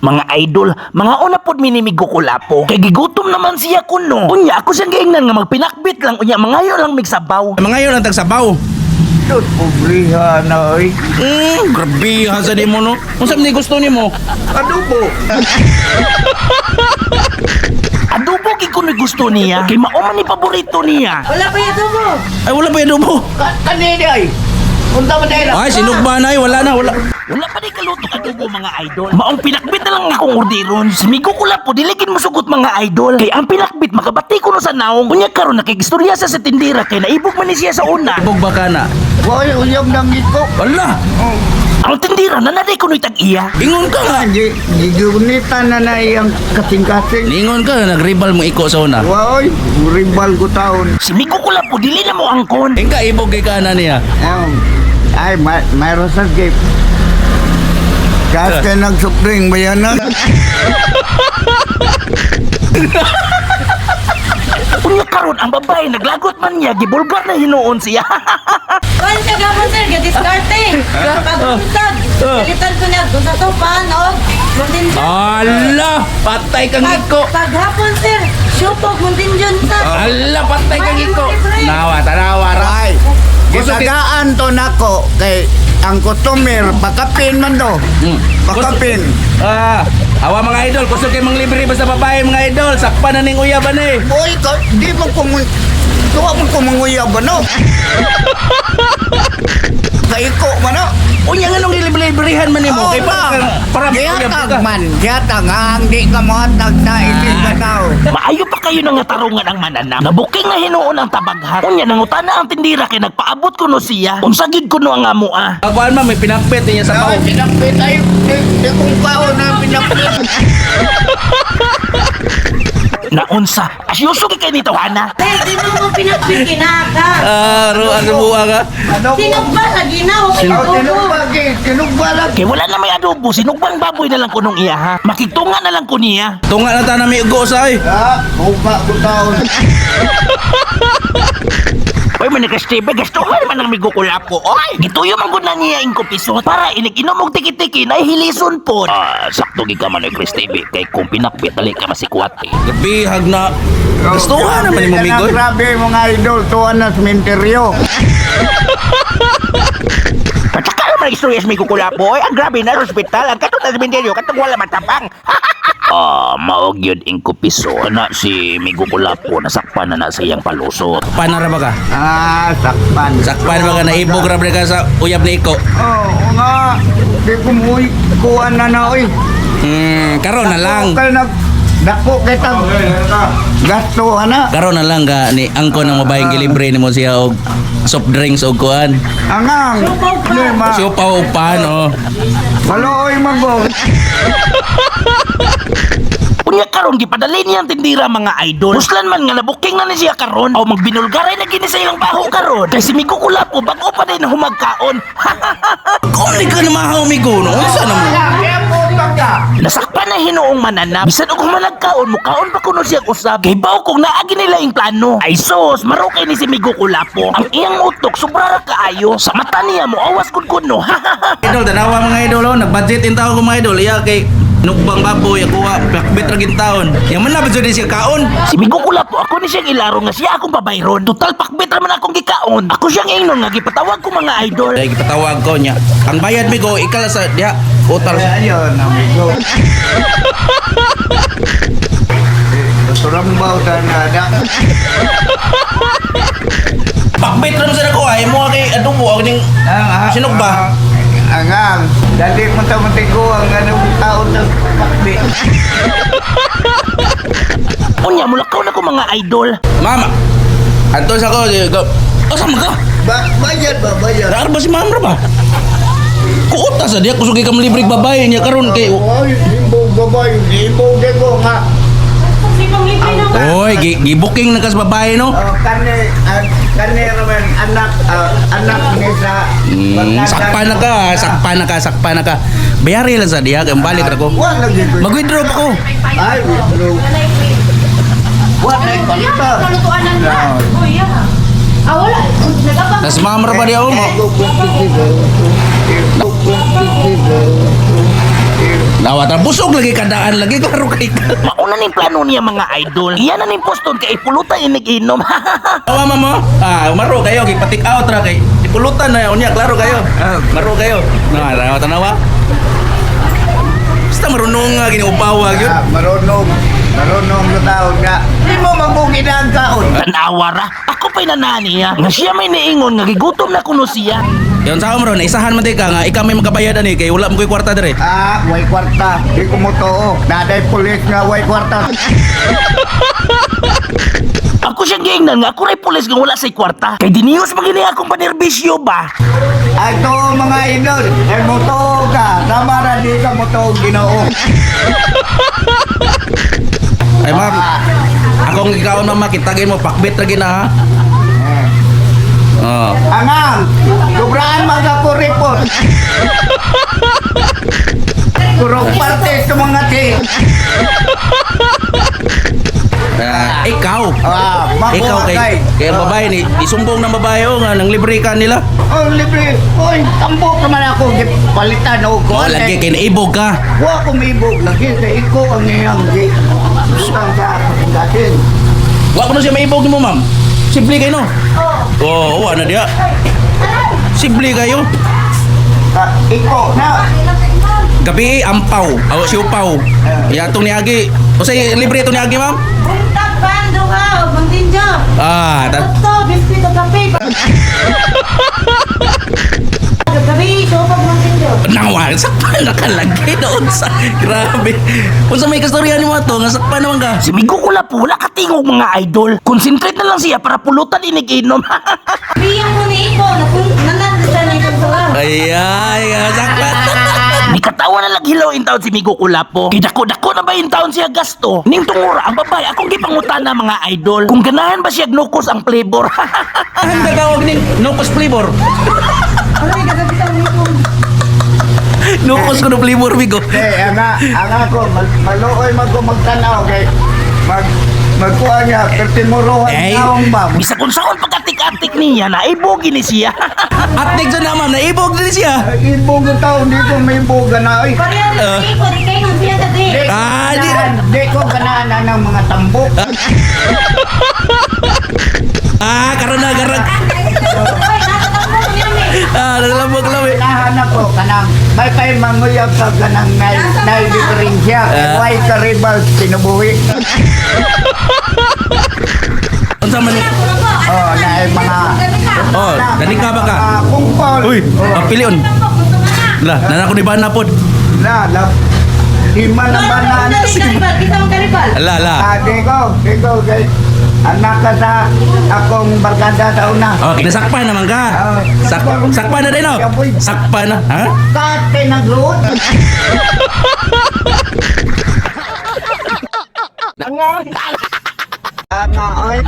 Mga idol, mga una pod minimigo ko lapo. Kay gigutom naman siya kuno. Unya ako siyang giingnan nga magpinakbit lang, unya mangayo lang migsabaw. Mangayo lang tagsabaw. Dut, pobriha na oy. Grabe ha sa nimo no. Unsa man ni gusto nimo? Adobo. Adobo gid kuno gusto niya. Kay mao man ni paborito niya. Wala pa yung adobo. Ay, wala pa yung adobo. Kanini ay. Punta mo dahil. Ay, sinugba na ay, wala na, wala. Wala pa di kaluto adobo, mga idol. Maong pinakbit na lang akong orderon. Simigo ko lapo, dili gid mosugot, mga idol. Kay ang pinakbit makabati ko no sa naong. Unya karon nakigistorya sa tindira kay naibog man ni siya sa una. Ibog ba ka na? Boy, uyab ng iko. Wala. Ang tindira na naday kuno'y tag-iya. Ingon ka nga. Gigunitan na na iyang kasing-kasing. Ningon ka, nagribal mo iko sa una. Woy, ribal ko taon. Si Migo ko lang po, dili na mo angkon. Ingka ibog kay kana niya. Ay, mayroon sa gift. Kahit kayo nagsupring, bayanan. Unya karon ang babae naglagot man niya, gibulgar na hinuon siya. Kuan siya gapon sir, gadiskarte. Pagbuntag, pilitan ko niya kung sa tupan o Muntinjon. Ala, patay kang Pag, iko. paghapon sir, syupog Muntinjon sa. Ala, patay kang iko. Nawa, tanawa ra. Ay, gisagaan to nako kay ang customer pakapin man do. Pakapin. Ah, awa mga idol, kusog kay mang libre basta babae mga idol, sakpan na ning uyaban eh. Boy, ka, di mo kumun tuwa mo kumunguyab ano? Kaiko man no? Unya nga nung gilibre-librehan man nimo Oo, kay para para gihatag uyab ka. man, gihatag ang di ka mohatag sa isin ka tao. Maayo pa kayo nang tarungan ang mananap. Nabuking na hinuon ang tabaghar. Unya nangutana ang tindira kay nagpaabot kuno siya. Unsa gid kuno ang amoa. Kuan man may pinakbet niya sa Ay, baw. pinakpit ay di kong kaon na pinakpit. Naunsa, asyuso kay kay nito hana. Sir, di mo mo pinagpikinaka. Ah, ro ano buwa ka? Ano ko? Sinugba lagi na, okay Oh, adobo. tinugba gi, tinugba lang. Kay wala na may adobo, sinugbang baboy na lang kunong iya ha. Makitunga na lang ko niya. Tunga na ta na may ugo sa ay. Ah, buka ko taon. Oy, man nagkastebe, gastuhan man ang migo kulapo. Oy, gituyo man gud na niya ingko piso para inig inom og tiki-tiki na hilison po. Ah, sakto gid ka man oy Chris TV kay kung pinakbit dali ka masikwat. Eh. Bihag na. Gustuhan naman nimo Grabe migoy. na, Grabe mga idol, tuwa na sementeryo. Patsaka naman ang istorya sa migo kulapo. Oy, ang grabe na sa ospital, ang katong sa sementeryo, katong wala matapang. Ah, maog yun ingko piso. Na si Migo Kulapo nasakpan na na sa iyang palusot. Panara ba ka? Ah, sakpan. Sakpan ba ka na ibog ra ba ka sa uyab ni iko? Oo oh, nga. Di ko mo kuha na na oy. Karon na lang. Dako kay nag dako kay tag gasto ana. Karon na lang ka ni angko ng babaeng gilibre nimo siya og soft drinks og kuan. Angang. Di ma. Siopaw og pan oh. Maluoy man ko. Unya karon gipadali niya ang tindira, mga idol. Muslan man nga nabuking na ni siya karon o magbinulgaray na gini sa ilang baho karon. Kay si Migo Kulapo bag-o pa din humagkaon. Kung ni ka na mahaw migo no, unsa na mo? Kaya puta ka. Nasakpan na hinuong mananap. Bisan og humanagkaon, mukaon pa kuno siya usab. Kay baw kung naagi nila yung plano. Ay sus, marukay ni si Migo Kulapo. Ang iyang utok sobra ra kaayo. Sa mata niya mo awas gud kuno. Idol, tanawa mga idol oh, nag-budget in tao ko mga idol. Iya kay nukbang baboy ako pakbit ra gin taon. Yang man na ba jud siya kaon? Si Migo Kulapo ako ni siyang ilaro nga siya akong babayron. Total pakbit ra man akong gikaon. Ako siyang ingnon nga gipatawag ko, mga idol. Dahil gipatawag ko niya. Ang bayad migo ikala sa diha utal. Ayun, amigo. Turambaw ta na na. Pakbit ra man sa nako ay mo kay adobo ang ning Sinugba? Angang. Dali mo ta matigo ang anong tao sa pakbi. Unya mulakaw na ko, mga idol. Mama. Anto sa ko, go. Asa man ka? Ba bayad ba bayad? Daar ba si ma'am ra ba? Kuota sa diha kusog kay libre babae niya karon kay Oy, imbog babae, imbog ko nga. Sipong libre na. Oy, gi-booking na kas babae no. Oh, kani kani raman anak anak ni sa Sakpan na ka, sakpan na ka, sakpan na ka. Bayari lang sa diha kay balik ra ko. Wala lagi ko. Mag-withdraw pa ko. Ay, withdraw. Wala Iya, palita. Kalutuan na. Oh, iya. Ah, wala. Nagabang. Tas ma'am ra ba diha oh? Nawa ta busog lagi kadaan lagi klaro kay ka. Mauna ning plano niya mga idol. Iyan na ning poston kay ipulutan inig inom. Awa mamo. Ah, maro kayo kay patik out ra kay ipulutan na unya klaro kayo. Ah, maro kayo. Na, tanawa tanawa. Basta marunong nga gini upawa gyud. Ah, marunong. Marunong na taon nga. Di mo mabugid ang kaon. Tanawa ra. Ako pa'y nanani niya. Nga siya may niingon nga gigutom na kuno siya. Yon sa ron, isahan man ka nga ikaw may makabayad ani kay wala mo koy kwarta dire. Ah, way kwarta. Di ko mo too. Naday pulis nga way kwarta. Ako siyang giingnan nga ako ray pulis nga wala say kwarta. Kay diniyos magini akong panerbisyo ba. Ay to mga idol, ay motoo ka. Tama ra di ka motoo Ginoo. Ay ma'am, akong ikaw na makitagin mo pakbit ra gina ha. Oh. Angang, sobraan man ako report. Kurong parte sa mga ti. Ah, ikaw. Ah, makuha Ikaw kay kay. kay ang babae ni isumbong ng babae oh, nga nang libre ka nila. Oh, libre. Oy, tambok naman ako gipalitan og Oh, lagi kay naibog ka. Wa ko maibog lagi kay iko ang iyang gi. Butang sa gasin. Wa ko na siya maibog nimo, ma'am. Simple kayo no. Oh, wa na diya. Simple kayo. Ah, iko na. Gabi ampaw, aw siupaw. Ya tong niagi. Usay libre tong niagi, ma'am? Buntag pan duha og Montinjo. Ah, ta- Toto, biskuit og kape. Gabi, sopag Montinjo. Nawa, sakpan na ka lagi doon sa... Grabe. Unsa may kastorya ni mo ato, nga sakpan naman ka. Si Migo ko po, wala katingog mga idol. Concentrate na lang siya para pulutan inig inom. Biyang ko ni Iko, nanan sa ni Iko. Ay, ay, ah, sakpan. Nikatawa na lang hilaw in taon si Migo Kulapo. Kay dako-dako na ba in taon siya gasto? Ning tungura ang babae akong gipangutana mga idol. Kung ganahan ba siya gnukos ang flavor. Ang gagawag ning nukos flavor. Aray, gagabi ta ni Iko. Nukos ko no flavor, Migo. Eh, anga, anga ko maluoy man ko magtanaw kay mag magkuha niya pertimuruhan Eh. taong ba. Bisa kung saon pagkatik-atik niya na ibogi ni siya. Atnig dyan na, ma'am. Naibog din siya. Ay, ibog ang taon dito may iboga na ay. Pareho ni Iko, di kayo nang siya sa di. Di, Ah, di- di ko ganahan na ng mga tambok. Ah, karon na, karon. Ay, nakatampo niya mi. Ah, nagalabog lang eh. Ganahan ako kanang may pay manguyab ka kanang nay nay diferensya. Ah. Way karibal tinubuhi. Unsa man ni? Oh, naay mga Oh, dani ka ba ka? Ah, kungkol. Uy, Oh, pilion. La, nana ko ni bana pod. na, la, lima na ba na? Kita mong karibal. Ala, ala. Ah, di ko kay anak ka sa akong barkada sa una. Oh, kinasakpan naman ka. Sak sakpan na din oh. Sakpan na, ha? Kate nagluot. Anga, oy.